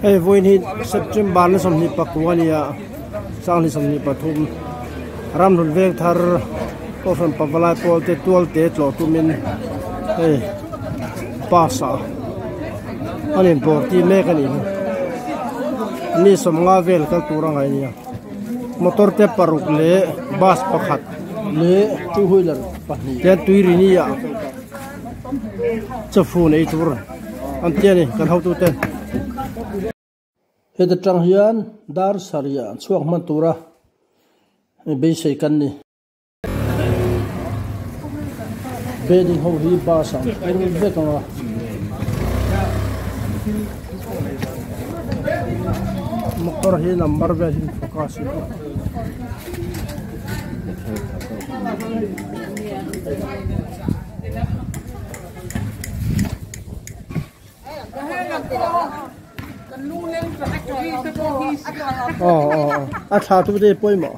Hei vawiin hi September ni 24 a ni a, sanghnih 23 ramhlun veng thar kohhran pavalai pawl te tual te tlawh tumin hei bus ah an inbawr tir mek a nih hi mi sawmnga vel kal tur a ngaih a ni a motor te paruk leh bus pakhat leh two wheeler pahnih te tuirini ah. Chawfun ei tur an ti a ni kan hotu ten. Heta tang hian dar sarih ah chhuak hman tura beisei kan ni. Building ho hi bus ah an phur vek ang a. Motor hi number vel hi focus in. Aw aw aw a thla tu te pawimawh.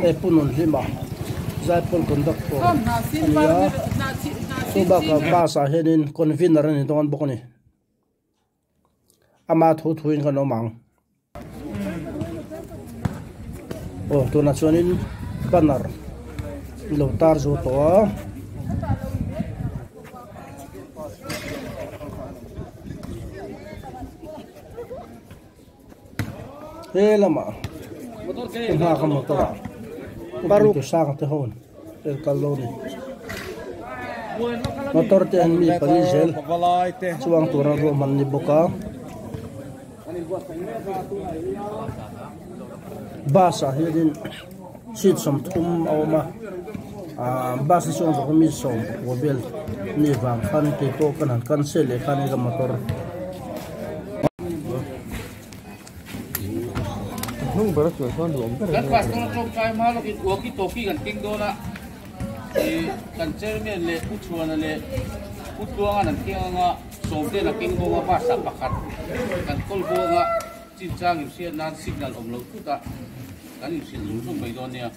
Hei pu Nunhlima Zaipawl conductor a ni a chu bakah bus ah hianin convener a ni dawn bawk a ni. Ama thu thuin kan awm ang. Aw tunah chuanin banner an lo tar zo tawh a. He lamah ka nghak a motor ah paruk sang te ho tel kal lo ni motor te an mi pali zel chuang tura ruahman ni bawk a bus ah hianin seat 30 a awm a ah bus a chuang zawk mi 19 vel ni vang khan keipawh kan han cancel leh khan ka motor. Hnung ber a chuan chuan duhawm ber Kan pastor a tawngtai hma lawkin walkie talkie kan keng dawn a, ih kan chairman leh Pu Chhuana leh Pu Tluanga'n an keng anga Sawmte'n a keng bawk a bus ah pakhat kan kawl bawk anga chinchang inhriat nan signal awm loh thut a kan inhrilh zung zung mai dawn nia.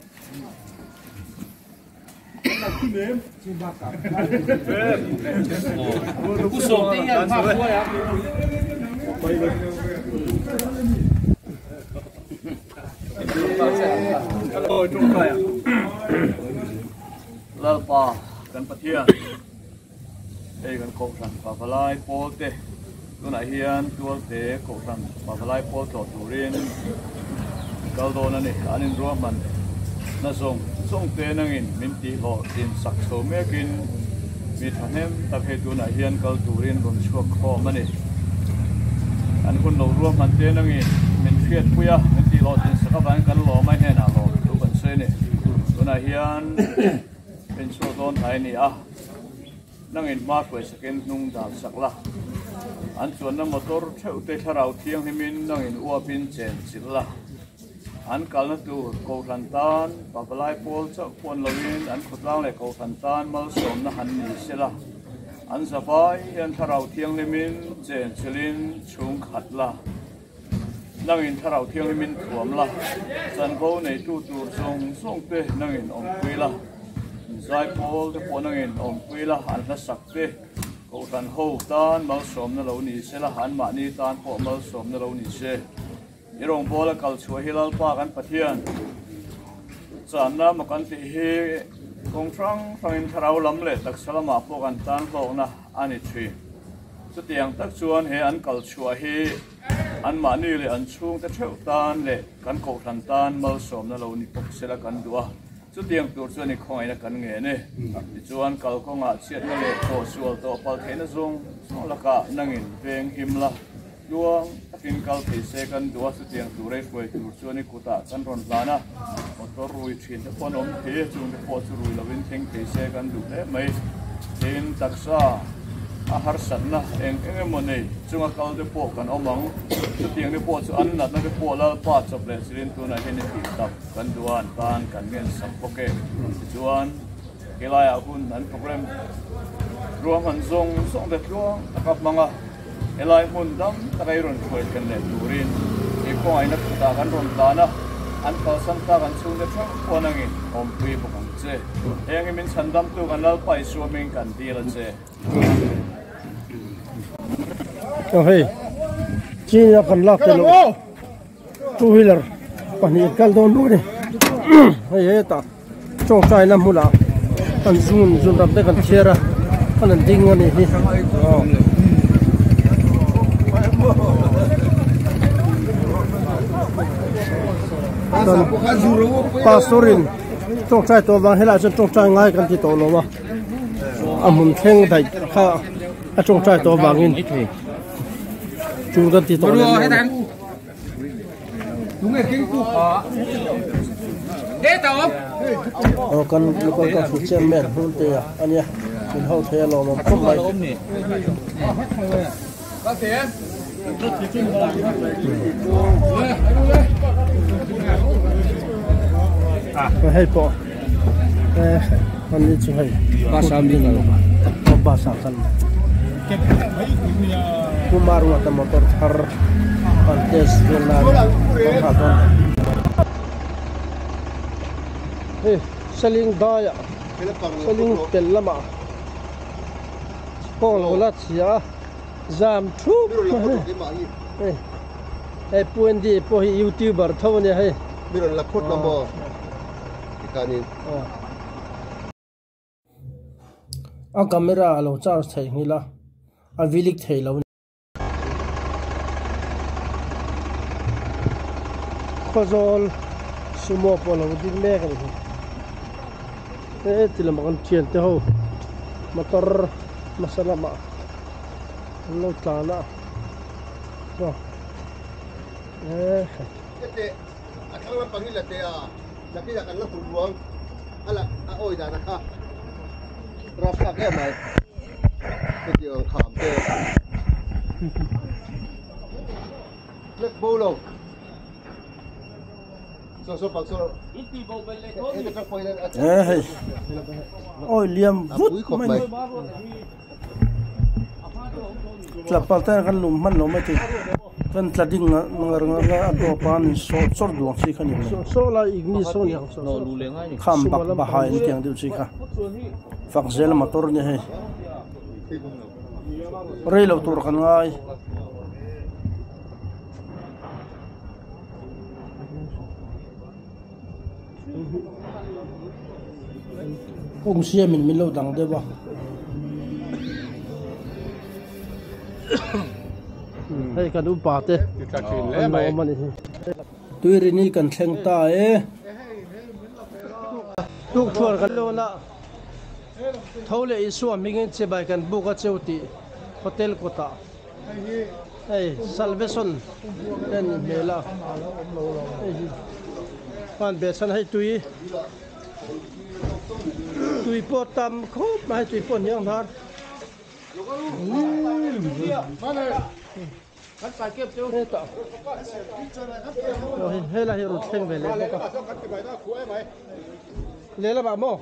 Pu Sawmte hian hma hruai a. Lalpa kan Pathian hei kan kohhran pavalai pawl te tunah hian tualte kohhran pavalai pawl tlawh turin kal dawn a ni. An inruahman na zawng zawng te nangin min tihhlawh din sak chho mekin mi thahnem tak hei tunah hian kal turin rawn chhuak khawm a ni. An hun lo ruahman te nangin min hriatpui a, min tihhlawh din sak avangin kan lawm a, hnenah lawm thu kan sawi a ni. Tunah hian min chhuak dawn hnai a ni a. Nangin hma hruai sakin hnung dan sak la, an chuanna motor theuh te thlarau thianghlimin nangin uapin chen chilh la. An kalna tur Kohhran tan pavalai pawl chauh pawn loin an khawtlang leh Kohhran tan malsawmna han ni se la. An zavai hian thlarau thianghlimin chen chilhin chhung khat la. Nangin thlarau thianghlimin thuam la, chanvo neitu tur zawng zawng te nangin awmpui la. Zaipawl te pawh nangin awmpui la, an hlasak te Kohhran ho tan malsawmna lo ni se la, anmahni tan pawh malsawmna lo ni se. I rawngbawla kal chhuah hi Lalpa kan Pathian channa maw kan tih hi kawng hrang hrangin thlarau lam leh taksa lamah pawh kan tan hlawkna a ni thin. Chutiang tak chuan he an kal chhuah hi anmahni leh an chhungte theuh tan leh kan kohhran tan malsawmna lo ni bawk sela kan duh a, chutiang tur chuan i khawngaihna kan ngen e. Tichuan kalkawngah chhiatna leh tawhsual tawh pal theihna zawng zawng lakah nangin veng him la. Tluang takin kal thei se kan duh a, chutiang tur ei hruai tur chuan i kutah kan rawn hlan a, motor rui thin te pawh an awm thei a, chung te pawh chu rui lovin thleng thei se kan duh hle mai. Tin, taksa a harsatna eng eng emaw nei chunga kal te pawh kan awm ang, chutiang te pawh chu an natna te pawh Lalpa chawp leh chilin tunah hian i tih tak kan duh a, an tan kan ngensak bawk e. Tichuan, helaiah hun an programme ruahman zawng zawng te tluang taka hmang a. Helai hmun dam taka i rawn hruai thlen leh turin he khawngaihna kutah kan rawn tlan a. An kalsan tak an chhungte theuh pawh nangin awmpui bawk ang che. Heng hi min chhandamtu kan Lalpa Isua hming kan dil a che. Aw hei china kan lak te lo two wheeler pahnih kal dawn bawk a ni hei hetah tawngtai na hmunah an zun zun ram te kan chhiar a an an ding a nih hi. Pastor in tawngtai tawh vang helaiah chuan tawngtai ngai kan ti tawh lo a a hmun thleng daih kha a tawngtai tawh vangin tul kan ti tawh lem lo a ni. Aw kan local council chairman Hmultea a nia min ho thei a lawmawm khawp mai. Hei pawh an ni chu hei bus ah kal Kumar Ruata motor thar an test vel nan an nghah dawn hei saling daiah saling tel lamah kawng lo la chhia a zam thup mai hei hei Pu Andy pawh hi youtuber tho a nia hei. A camera a lo charge theih nghilh a, a vilik thei lo. Khawzawl sumo pawh a lo ding mek a ni hi. Heti lamah kan thian te ho motor hmasa lamah an lo tlan a. A thlang lampang hi la teh a, nakinah kan la hmu ruang a la a awi dan a kha rapthlak em mai heti ang kham te lek bo lo saw saw pak saw e hei awi liam vut mai ni tlangpal te kan lum hman lo mai thei. Kan tla ding ngar ngar a a dawp a an sawh chawrh duh ang chi kha ni mai kham bak bahai an tih ang deuh chi kha fak zel motor a nia hei rei lo tur kan ngai. Kawng siamin min lo dang deuh a hei kan upa te an lo awm a ni hi tuirini kan thleng ta e tukthuan kan lawn a tho leh Isua hmingin chibai kan buk a cheu tih hotel kawtah. Hei salvation te an hmel a hei hi khan beh chhan hei tui tui pawh tam khawp mai hei tui pawh hniang hnar hetah helai hi rawn thleng ve leh bawk a lehlamah maw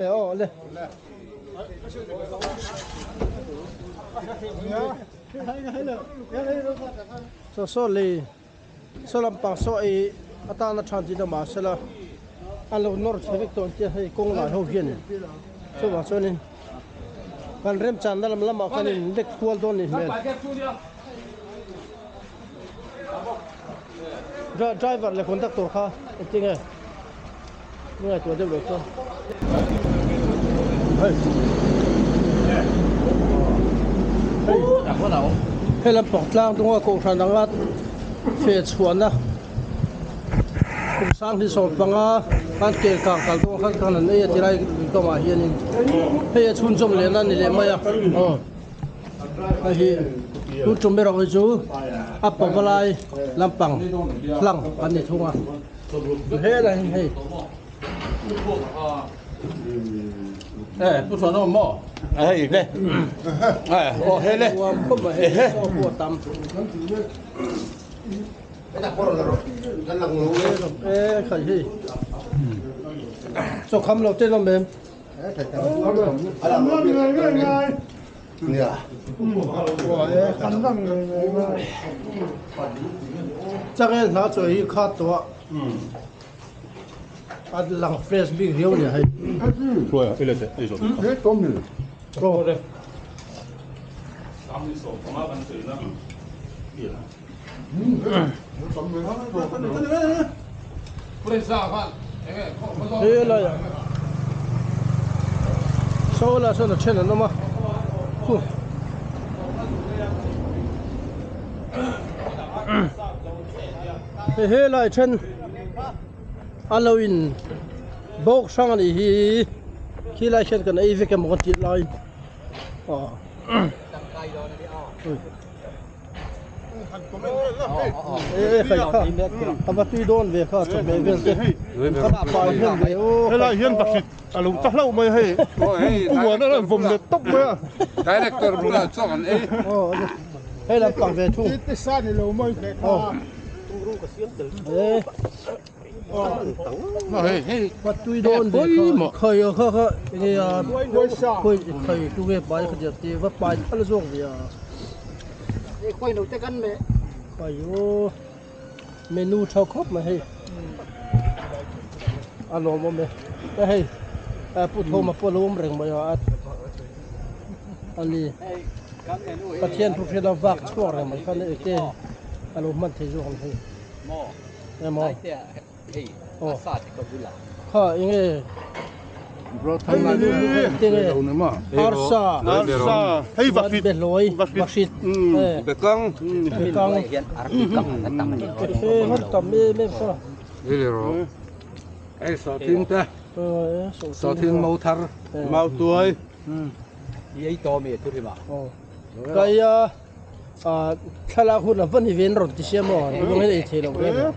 e aw le. Saw saw lei saw lampang saw ei atana than tih deuh mahsela a lo nawr chhe vek tawh ang tia hei kawng lai ho hian chuvang chuanin kan remchanna lam lamah khan in lek kual dawn a nih hmel driver leh conductor kha engtin nge. Ngaihtuah deuh loh chuan hei hei lampang tlang dunga kohhran anga feh chhuahna kum sanghnih sawmpanga khan kel kang kal dawn khan khan an ei a tilai kawngah hianin hei a chhunzawm lehna a ni leh mai a aw hei hi tun tum erawh hi chu a pavalai lampang hlang an ni thung a. Hei chaw kham lo te lawm em changel hna chaw hi khat tawh a. A lang fresh bik riau nia hei. He lai ah saw lai sawn a then an awm a khu he he lai then a lo in bawk hrang a nih hi khi lai khian kan ei vek emaw kan tih lai aw. A va tui dawn ve kha chawhmeh vel te kha pai hnem ve aw. Helai hian vahrit a lo ta hlauh mai hei puan a rawn vawm let tawp mai a. Director bulah chuan an ei. Hei lam pang ve thung. Te sa ni lo mai kha. Va tui dawn ve kha khawi kha kha enge a khawi khawi tu nge pai kha diak te va pai phal zawk ve a khawi aw menu tha khawp mai hei a lawmawm e e hei pu thawma pawh a lo awm reng mai a ani Pathian thu hriat a vak chhuak reng mai khan eke a lo hman thei zawk ang hei. Emaw kha enge arsa hei vahrit behlawi vahrit bekang bekang he hman tam em em kha hei sawhthing te sawhthing mau thar mau tuai kaia Thlalak hun a va ni ve an rawn ti sia maw nang hian ei thei loh ve maw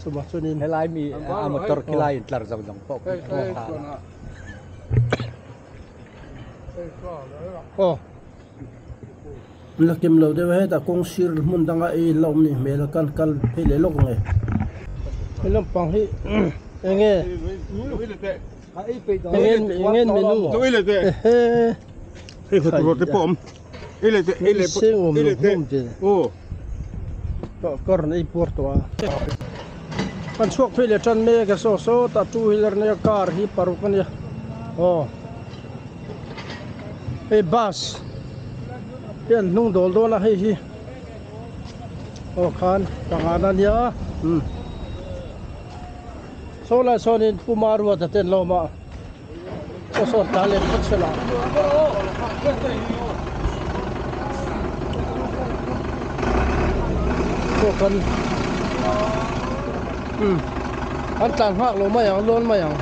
chumah chuanin helai mi a motor khi lai in tlar zawng zawng pawh khi a tha a aw la kem lo deuh hetah kawng sir hmun danga ei in la awm nih hmel a kan kal phei leh lawk nge he lampang hi enge enge enge menu ehe. Hei khaw tur te pawh awm. Ei leh teh, ei leh Seng awm ei leh teh. hlawm te. Aw. Kar an ei puar tawh a. Kan chhuak phei leh tan mek a saw sawtah two wheeler nia car hi paruk a nia. Aw. Hei bus hi an hnung dawl dawn a hei hi. Aw khan pangana nia. Um. Saw lai sawnin Pu Maruata te an la awm a. Saw saw tlan leh phawt sela. Saw kan um an tlan nghak lo mai ang lawn mai ang.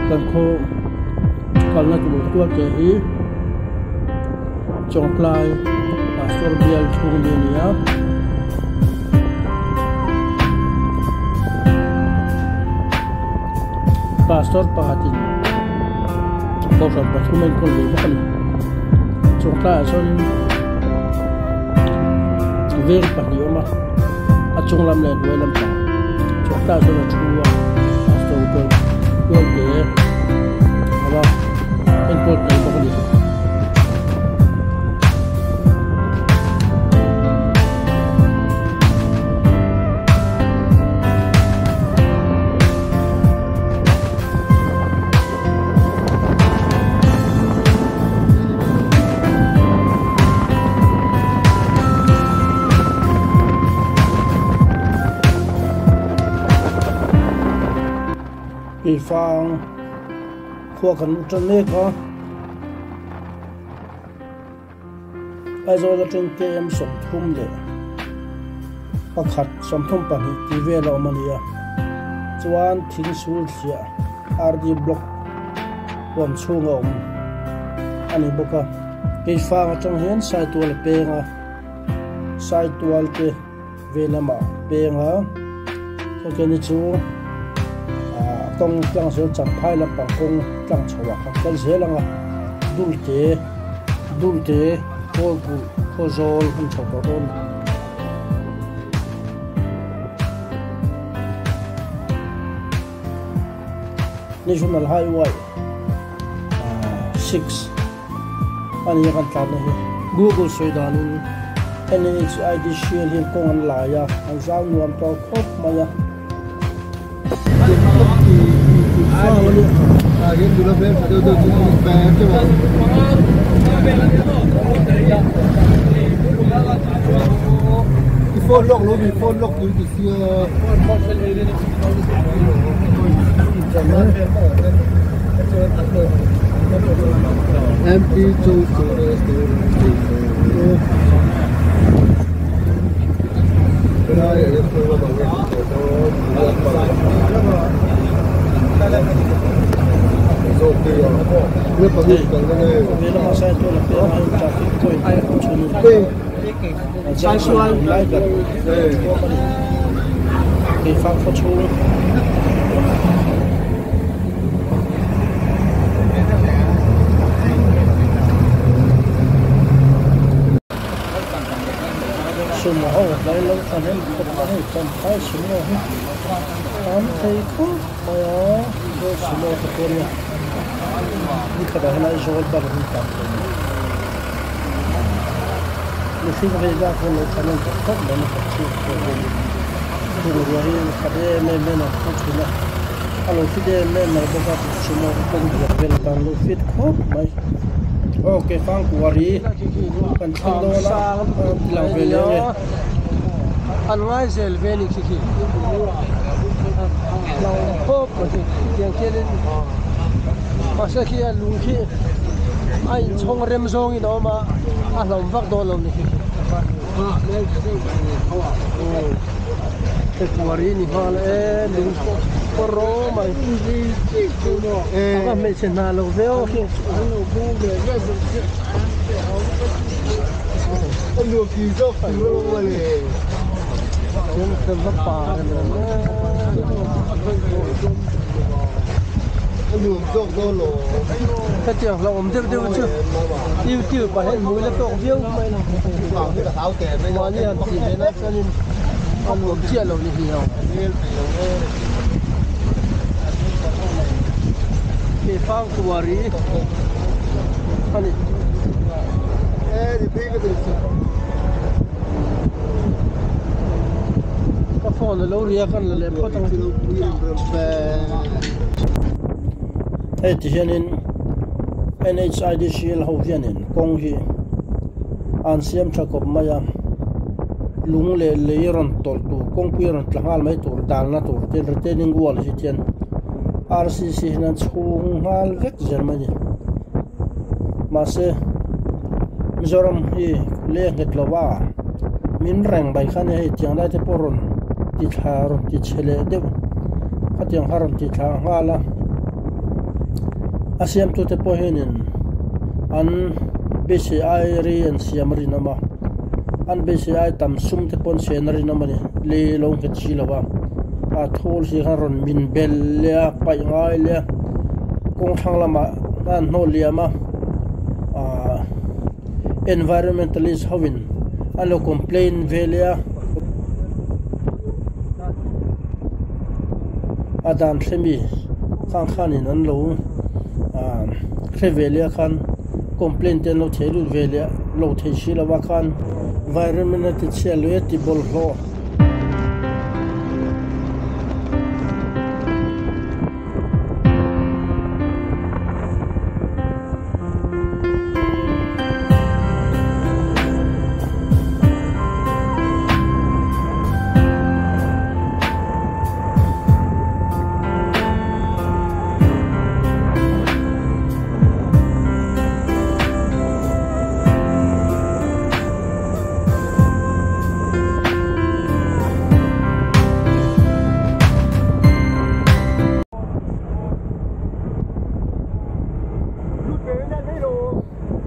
Kan khaw kalna tur tual te hi Chawngtlai Pastor bial chhung ni a ni a. Pastor pakhatin kohhran pathum a enkawl ve bawk a ni. Chawngtlaiah chuanin veng pahnih a awm a, a chung lam leh a hnuai lampang. Chawngtlaiah chuan a thu a, Pastor tual te a awm a, enkawl tel bawk a ni. Keifang khua kan luh tan mek a. Aizawl atang KM 31 32 tih vel a awm a ni a, chuan thing sul thliah RD block huam chhung a awm a ni bawk a, keifang atang hian Saitual a peng a, Saitual te ve lamah peng a, chuan chu a kawng tlang zel champhai lampang kawng tlang chho ah khan kal zel ang a, dulte. Dulte Kawlkulh Khawzawl kan chho tawh dawn. National Highway 6 a ni a kan tlanna hi. Google sawi danin NHID Shield hian kawng an lai a, an zau nuam tawh khawp mai a. Keifang khaw chhung Sumo ho tlai lo khan em khawp a hei champhai sumo hi an thei khawp mai a sumo te pawh nia nikhatah hian Aizawl bar hi tam thei a ni mihring vei lak hian lo than em tawh khawp mai nikhat chhung pawh hian bungrua hi khat em em hian an phur thin a a lo fit em em mai bawk a sumo te pawh biak vel atan lo fit khawp mai. Aw ke fang kuari kan thleng dawn a ti lang ve leh ange. An ngai zel ve ni khi khi lo khawp mai khi tiang khianin mahse khi a lung khi a inchhawng rem zawngin a awm a a hlauhawm vak dawn lo ni khi khi kuari ni nghal e lung pawh a rawng mai a va hmeichhe hna lo ve aw khi. Hetiang hlauhawm deuh deuh chu YouTube ah hian hmui la tawk viau mai a mahni han tih ve nan chuanin a nuam chiah lo ni hi ho. Keifang Kuari a ni. Ka phone a lo ria kan la leh phawt ang. Hei ti hianin NHIDCL ho hianin kawng hi an siam tha kawp mai a, lung leh lei rawn tawlh tur kawngpui rawn tla nghal mai tur dalna tur ten retaining wall hi hian RCC hian an chhung nghal vek zel mai a ni. Mahse Mizoram hi leng nghet lo a min reng mai kha nia hei tiang lai te pawh rawn ti thla rawn ti chhe leh deuh khatiang kha rawn ti thla nghal a a siamtu te pawh hianin an beisei rei an siam a rinawm a an beisei ai tam sum te pawh an sian a rinawm a ni lei lo nghet si lo a a thul si khan rawn min bel leh a paih ngai leh a kawng thlang lamah an hnawh liam a ahh environmentalist ho in an lo complain ve leh a a dan thlemi khang khanin an lo ahh hre ve leh a khan complain te an lo thei lut ve leh lo thei si lo a khan environment a ti chhia lui a ti bawlhhlawh.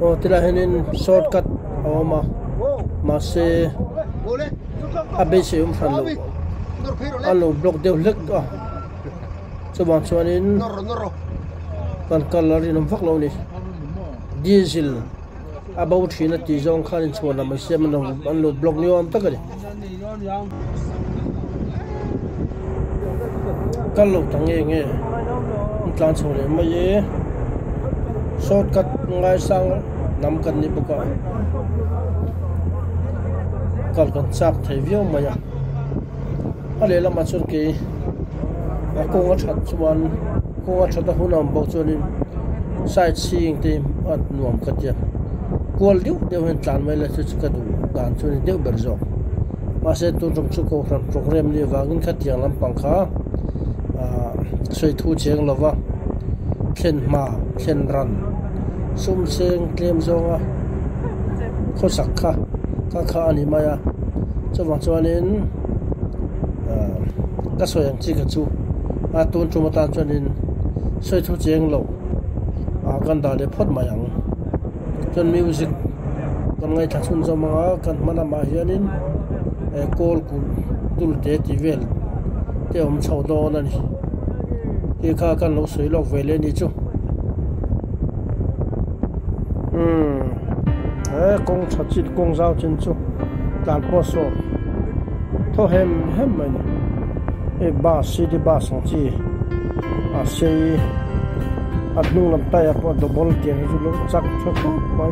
Aw tilai hianin shortcut a awm a mahse a beisei awm hran lo a lo block deuh hlek a chuvang chuanin kan kal a rinawm vak lo a ni diesel. a bo thin a tih zawng khan inchhuan lam an siam an lo block ni awm tak a ni. Kal lo ta nge nge an tlan chho leh mai e shortcut ngaisang lam kan ni bawk a kal kan chak thei viau mai a a lehlamah chuan kei a kawng a that chuan kawng a that a hun a awm bawk chuanin side seeing te a nuam ka tia kual deuh deuh hian tlan mai la chu chu ka duh dan chu a ni deuh ber zawk mahse tun tum chu kohhran programme nih avangin khatiang lampang kha ah sawi thu cheng lova thlen hma thlen ran sum seng tlem zawnga khawsak kha kha kha a ni mai a chuvang chuanin ah ka sawi ang chi kha chu a tun tum atan chuanin sawi thu cheng lo ah kan dah leh phawt mai ang chuan music kan ngaithla chhun zawm ang a kan hma lamah hianin eh kawl kulh dul te tih vel te awm chho dawn a ni tih kha kan lo sawi lawk ve leh a ni chu umm he kawng tha chin kawng zau chin chu tlan pawh sawt thaw hem hem mai a ni hei bus city bus ang chi a sei a hnung lam tyre pawh double tiang hi chu lo chak tha khawp mai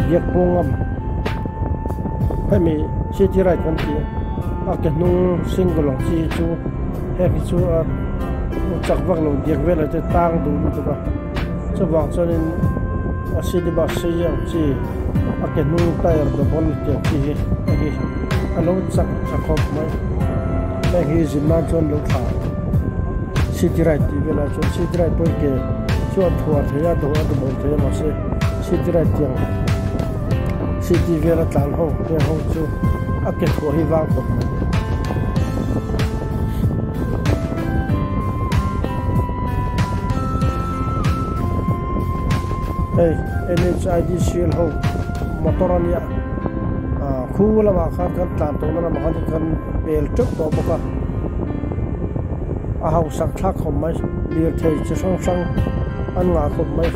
biak pawh ngam hemi city ride kan tih a ke hnung single ang chi hi chu heng hi chu a chak vak lo diak vel ah te tang duh lutuk a chuvang chuanin a city bus sei ang chi a ke hnung tyre double tiang chi hi hei hi a lo chak tha khawp mai heng hi zin nan chuan lo thla city ride tih velah chuan city ride pawh hi ke chu a thuah thei a dawh a double thei a mahse city ride tiang city vela tlan ho heng ho chu a ke thuah hi vang khawp mai. Hei N_H_I_D_C_L ho motor a nia ah khu lamah khan kan tlan tawhna lamah khan kan pel teuh tawh bawk a a hausak thlak khawp mai lirthei chi hrang hrang an ngah khawp mai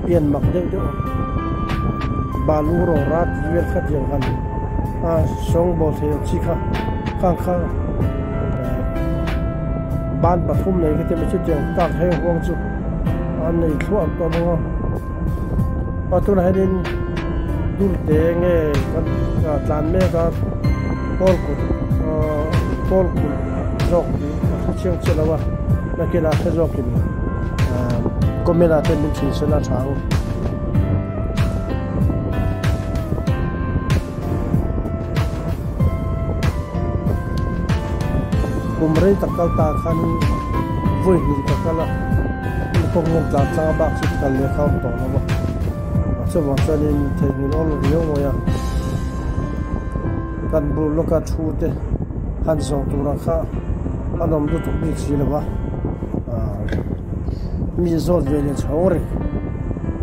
pian mak deuh deuh balu rawng rat tih vel kha tiang han a sawngbawl thei ang chi kha khang kha ban pathum nei ka ti mai chutiang tak heng huang chu an nei thluah tawh bawk a a tunah hianin dul te nge kan tlan mek a kawl kut ahh kawl kut zawk tih a hre chiang chiah lo a nakinah hre zawkin ahh comment ah te min chhin sen a tha ang. Kum rei tak kal ta khanin vawi hnih ka kal a, hmun kawng hian tlan tlang a bak chu kal leh kha a awm tawh lo a, chuvang chuanin theihnghilh awl riau mai a, kan bul lawka thu te han zawh tura kha a nawm lutuk bik si lo va, mi zawt ve leh chho reng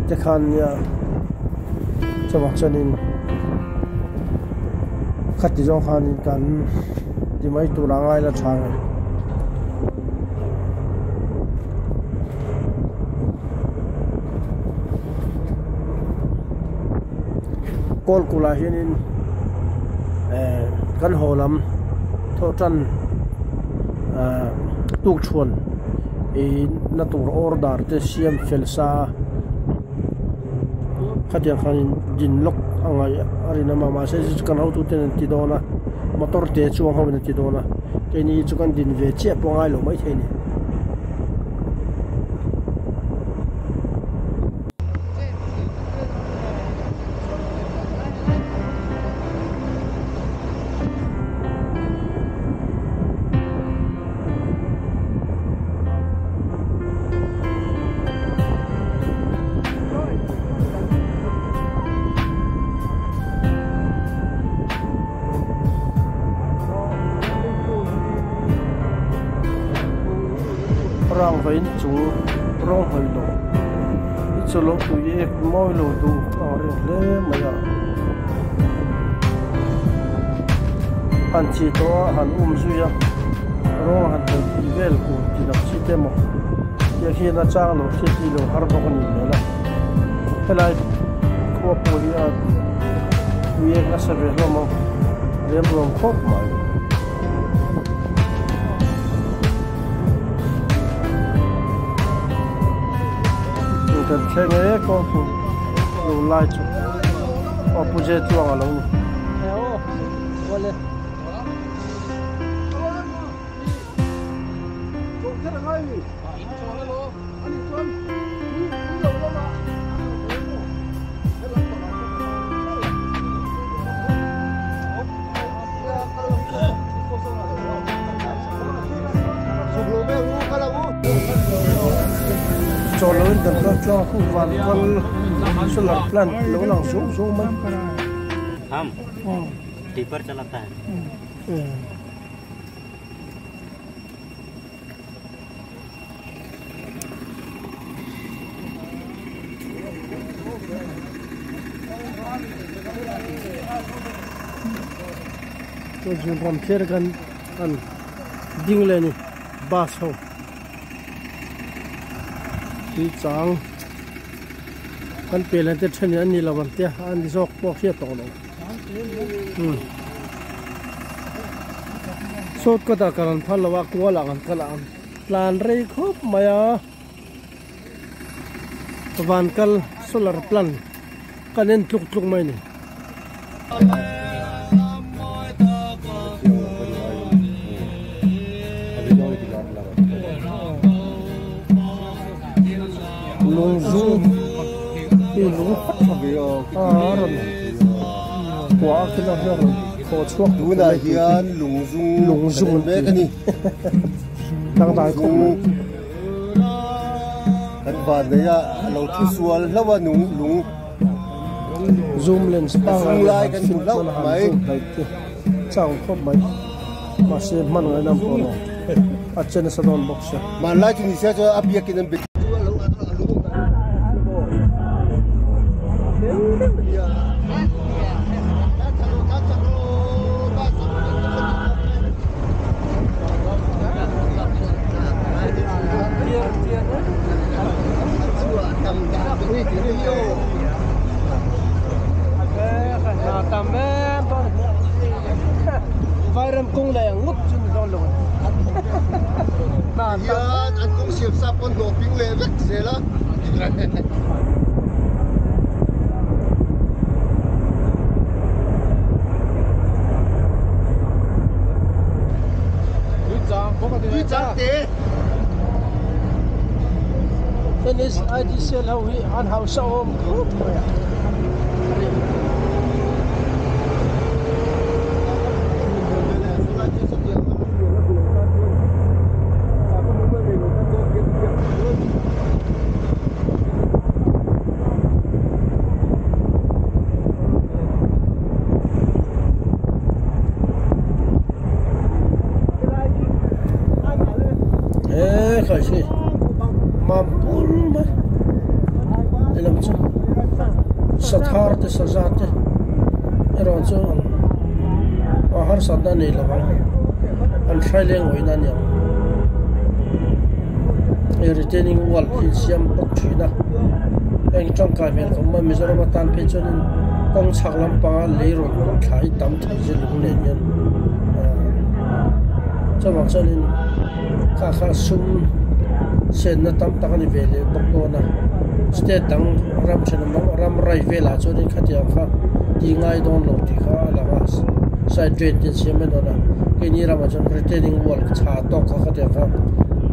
te khan nia. Chuvang chuanin khati zawng khanin kan ti mai tur a ngai la tha nge. Kawl kulah hianin eh kan haw lam thawh tan ah tuk chhuan ih na tur order te siam fel sa a. Khatiang khanin din lawk a ngaih a rinawm a mahse chu chu kan hotute an ti dawn a motor te chuang ho in an ti dawn a keini chu kan din ve chiah pawh a ngai lo maithei a ni. Rang vain chung rawng hawi lo i chu lo tui ek mawi lo duh ang reng hle mai a han chi tawh a han um zui a rawng han hawi tih vel kum ti lo chi te maw tiang hian a chang lo thil tih lo har bawk a nih hmel a helai. Khua pawh hi a tuiek nasa ve hlawm a rem ruam khawp mai. Kan thleng e kawngpui lo lai chu aw pu je tluang a lo ni. Chaw lo in kan kal tlang a khu van kal solar plant lo lang zung zung mai. Chuan ram thler kan an ding leh a ni bus ho tui chang kan pe leh te then in an ni lo ang tia a ni zawk pawh a hriat tawh lo. Sawt kawtah kal an phal lo a kual ah kan kal a ang tlan rei khawp mai a van kal solar plant kan en tluk tluk mai a ni. Lungzung hi lung a rawn kuah a khilai hian rawn thaw chhuak Tunah hian lungzung lungzung kan en mek a ni. Tlangdai khawp mai. Kan van nei a a lo thu sual hlauh a nung lung Zoom lens pangngai zung leh lai han kan fit hmu hlauh hman a han mai. zoom hnaih te chang khawp mai. Mahse hman ngaihna an pawh lo. A che nasa dawn bawk sia. Hmanlai chu ni se chuan a biakin an be. Vairam kawng leh ngawt chu ni dawn lo a ni. Hian an kawng siam sa pawn hlawh ping leh vek zel a. NSIDCL ho hi an hausa awm khawp mai a. He khai si mam pur mai tilam chu sathar te saza te erawh chu a harsatna a nei lo ang an hrai leng awih na a ni ang hei retaining wall hi siam bawk thin a heng tangkai hmel khawp mai Mizoram atan phei chuanin kawng chhak lampanga lei rawn kawh thla hi tam thei zir lung nen hian chuvang chuanin kha kha sum senna tam tak a ni ve leh bawk dawn a state dang ram thenawm ram rai velah chuanin khatiang kha tih ngai dawn lo tih kha a lang a side drain te an siam mai dawn a keini ramah chuan retaining wall chha tawk kha khatiang kha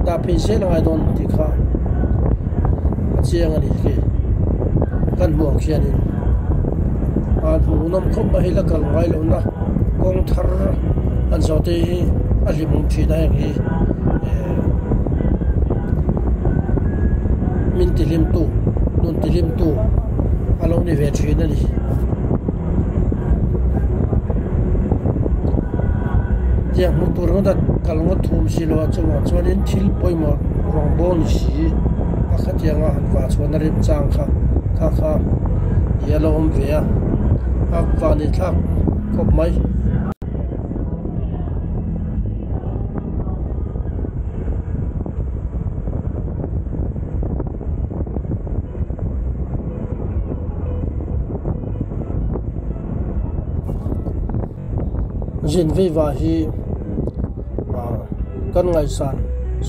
dah phei zel a ngai dawn tih kha a chiang a ni khi kan hmuh ang khianin a hmuhnawm khawp mai hi la kal ngai lohna kawng thar an zawh te hi a hlimawm thin a heng hi eh min tihlim tu nun tihlim tu a lo ni ve thin a ni. Tiang hmu tur ngawt a kal ngawt thum si lo a chungah chuanin thil pawimawh rawng bawl ni si a khatianga han vah chhuahna remchang kha kha kha ih a lo awm ve a a vah ni thlak khawp mai. Zin veiva hi kan ngaihsan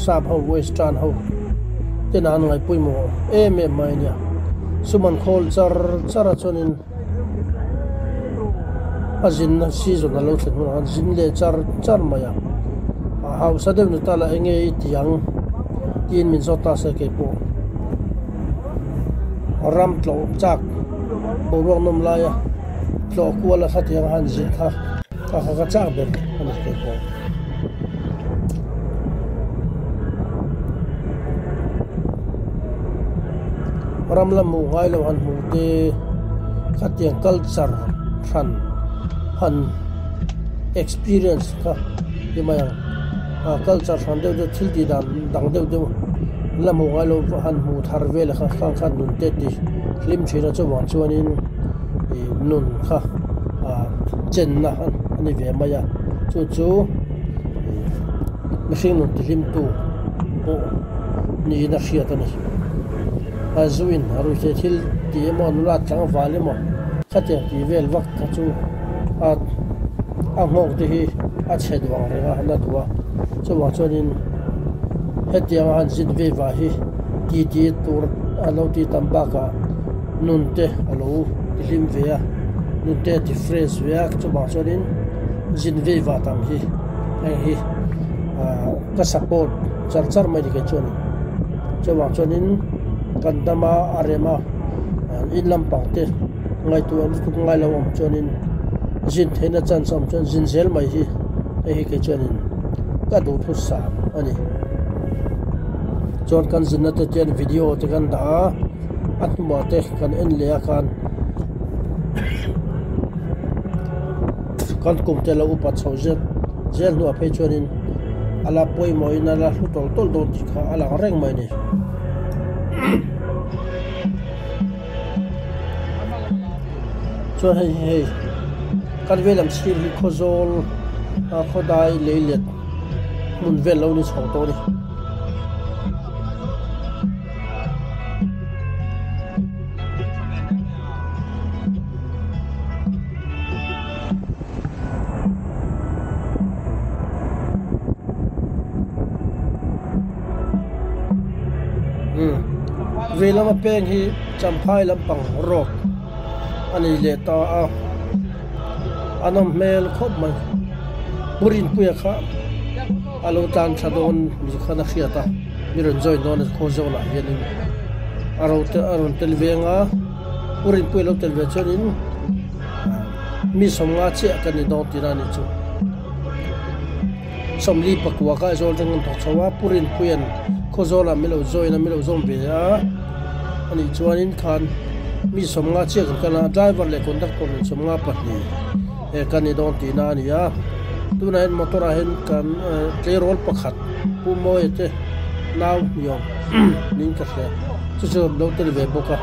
sap ho western ho ten an ngaih pawimawh em em mai a nia sum an khawl char char a chuanin a zinna season a lo thlen hunah khan zin leh char char mai a a hausa deuh ni ta la enge i ti ang tiin min zawt ta se keipawh ram tlawh chak boruak nawm laia tlawh kual a hlatih ang a han zin kha ka ka chak ber a ni keipawh. Ram la hmuh ngai lo han hmuh te khatiang culture hran han experience kha ti mai ang a culture hran deuh deuh thil tih dan dang deuh deuh la hmuh ngai lo han hmuh thar vel kha khang khan nun te ti hlim thin a chuvang chuanin ih nun kha ah chenna a ni ve mai a chu chu ih mihring nun ti hlim tu pawh niin a hriat a ni. A zuin a ruihte thil tih emaw nula tlangval emaw khatiang tih vel vak kha chu a a nghawk te hi a chhe duh ang reng a na duh a chuvang chuanin hetiang a han zin ve vah hi ti ti tur a lo tih tam bakah nun te a lo ti hlim ve a nun te a ti fresh ve a chuvang chuanin zin ve vah tam hi heng hi ah ka support char char mai ni kei chuanin chuvang chuanin kan dama a rem a in lampang te ngaihtuah lutuk ngai lo awm chuanin zin theihna chance a awm chuan zin zel mai hi hei hi kei chuanin ka duhthu sam a ni chuan kan zinna te chuan video te kan dah a a hnuah te kan en leh a khan kan kum te lo upa chho zet zel hnuah phei chuanin a la pawimawhin a la hlu tawlh tawlh dawn tih kha a lang reng mai a ni. Chuan hei hi hei kan veilam sir hi Khawzawl ah khawdai leilet hmun vel lo ni chho tawh a ni. Veilama peng hi Champhai lampang road a ni leh ta a, a nawm hmel khawp mai. Pu Rinpuia kha a lo tlan thla dawn ni khan a hriat a, mi rawn join dawn a Khawzawlah hianin a rawn tel veng a, Pu Rinpuia lo tel ve chuanin. Mi sawmnga chiah ka ni dawn tihna a nih chu. Sawmli pakua ka Aizawl atang kan thawk chho a, Pu Rinpuia'n Khawzawlah min lo join a, min lo zawm ve a, a nih chuanin khan mi sawmnga chiah kan kal a, driver leh conductor nen sawmnga pahnih ka ni dawn tihna a ni a. Tunah hian motor ah hian kan tleirawl pakhat Pu Mawia te nau hniawm niin ka hria, chu chu lo tel ve bawk a.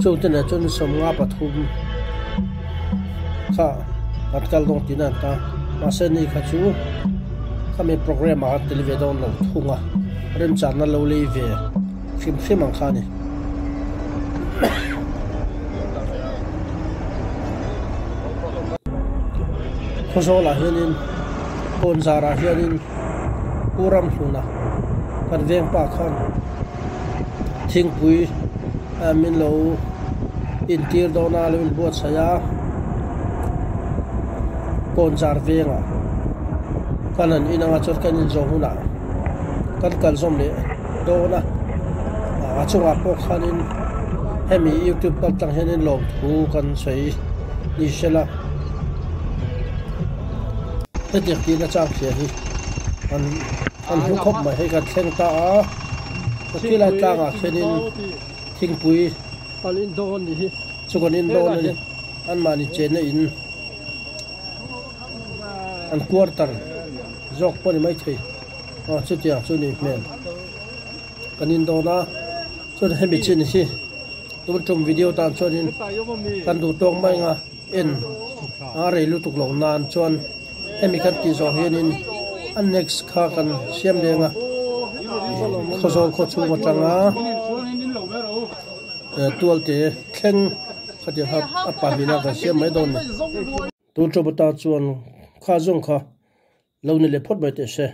Chungte nen chuan sawmnga pathum kha an kal dawn tihna an ta mahse ni kha chu khami programme ah khan tel ve dawn lo thung a remchanna lo lei ve hrim hrim ang kha a ni. Khawzawlah hianin Kawnzarah hianin Pu Ramhluna kan vengpa khan. Thingpui min lo intir dawn a lo inbuatsaih a kawnzar vengah kan han in anga chuan kan inzawh hunah kan kal zawm leh dawn a a chungah pawh khanin hemi youtube kal tlang hianin lawmthu kan sawi ni sela hetiang tiin a chang thliah hi an. An hlu khawp mai hei kan thleng ta a khilai tlangah khianin thingpui chu kan in dawn a ni anmahni chenna in an quarter zawk pawh a ni maithei aw chutiang chu a nih hmel kan in dawn a chuan hemi chin hi tun tum video tan chuanin kan duh tawk mai ang a en a rei lutuk lo nan chuan. Hemi kan tih zawh hianin a next kha kan siam leng a, Khawzawl khaw chhung atanga tualte thleng khatiang kha a pahnihna kan siam mai dawn a ni. Tun tawp atan chuan kha zawng kha lo ni leh phawt mai teh se.